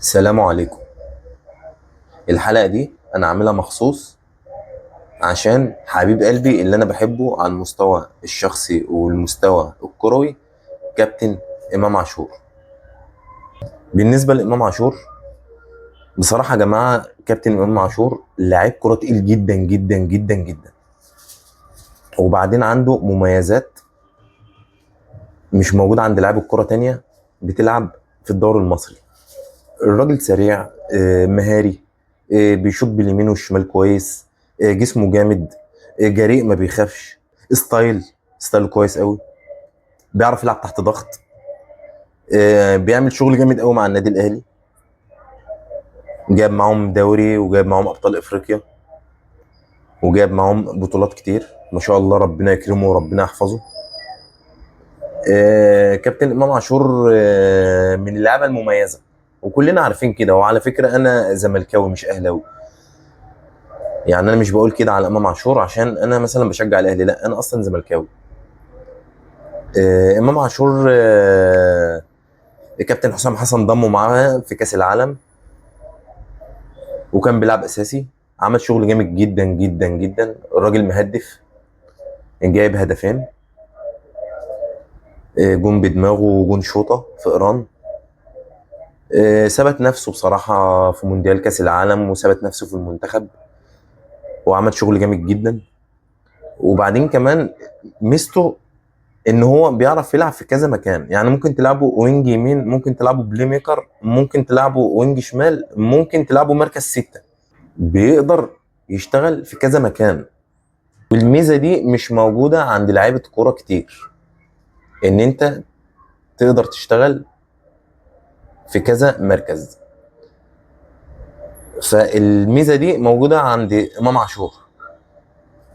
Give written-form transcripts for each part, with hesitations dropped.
السلام عليكم. الحلقة دي أنا عاملها مخصوص عشان حبيب قلبي اللي أنا بحبه على المستوى الشخصي والمستوى الكروي، كابتن إمام عاشور. بالنسبة لإمام عاشور، بصراحة يا جماعة كابتن إمام عاشور لاعب كرة تقيل جدا جدا جدا جدا، وبعدين عنده مميزات مش موجودة عند لاعب الكرة تانية بتلعب في الدوري المصري. الراجل سريع، مهاري، بيشوط باليمين والشمال كويس، جسمه جامد، جريء ما بيخافش، style كويس قوي، بيعرف يلعب تحت ضغط، بيعمل شغل جامد قوي مع النادي الاهلي، جاب معاهم دوري وجاب معاهم ابطال افريقيا وجاب معاهم بطولات كتير، ما شاء الله، ربنا يكرمه وربنا يحفظه. كابتن امام عاشور من اللعيبة المميزة وكلنا عارفين كده. وعلى فكرة انا زملكاوي مش اهلاوي، يعني انا مش بقول كده على امام عاشور عشان انا مثلا بشجع الاهلي، لا انا اصلا زملكاوي. امام عاشور الكابتن حسام حسن ضمه معاه في كاس العالم وكان بيلعب اساسي، عمل شغل جامد جدا جدا جدا. الراجل مهدف، جايب هدفين، جون بدماغه وجون شوطه في ايران. ثبت نفسه بصراحة في مونديال كاس العالم وثبت نفسه في المنتخب وعمل شغل جامد جدا. وبعدين كمان ميزته ان هو بيعرف يلعب في كذا مكان، يعني ممكن تلعبه wing يمين، ممكن تلعبه playmaker، ممكن تلعبه wing شمال، ممكن تلعبه مركز 6، بيقدر يشتغل في كذا مكان. والميزة دي مش موجودة عند لعيبة كورة كتير، ان انت تقدر تشتغل في كذا مركز. فالميزه دي موجودة عند امام عاشور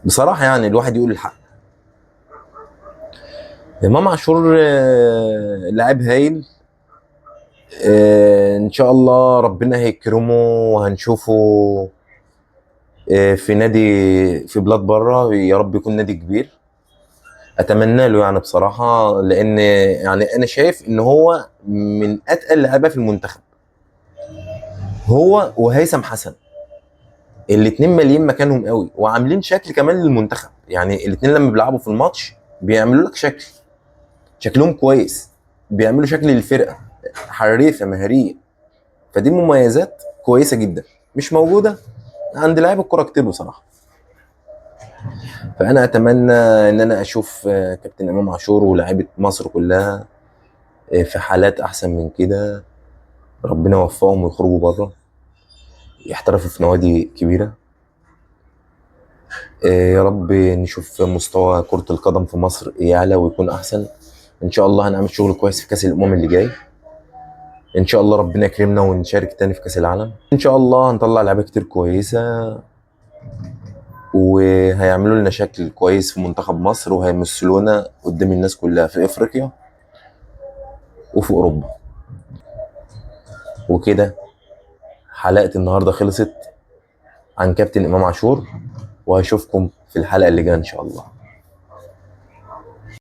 بصراحة، يعني الواحد يقول الحق. امام عاشور لاعب هايل، ان شاء الله ربنا هيكرمه وهنشوفه في نادي في بلاد بره، يا رب يكون نادي كبير، اتمنى له يعني بصراحة، لان يعني انا شايف ان هو من اتقل لعيبة في المنتخب، هو وهيثم حسن، الاتنين ماليين مكانهم قوي وعاملين شكل كمان للمنتخب. يعني الاتنين لما بيلعبوا في الماتش بيعملوا لك شكل، شكلهم كويس، بيعملوا شكل للفرقة، حريفه مهاريه. فدي مميزات كويسة جدا مش موجودة عند لعيب الكره كتير بصراحة. فانا اتمنى ان انا اشوف كابتن امام عاشور ولاعيبه مصر كلها في حالات احسن من كده، ربنا يوفقهم ويخرجوا بره يحترفوا في نوادي كبيرة. يا رب نشوف مستوى كرة القدم في مصر يعلى ويكون أحسن. إن شاء الله هنعمل شغل كويس في كأس الأمم اللي جاي، إن شاء الله ربنا يكرمنا ونشارك تاني في كأس العالم. إن شاء الله هنطلع لعيبة كتير كويسة وهيعملوا لنا شكل كويس في منتخب مصر وهيمثلونا قدام الناس كلها في إفريقيا وفي أوروبا. وكده حلقة النهاردة خلصت عن كابتن إمام عاشور، وهشوفكم في الحلقة اللي جاية إن شاء الله.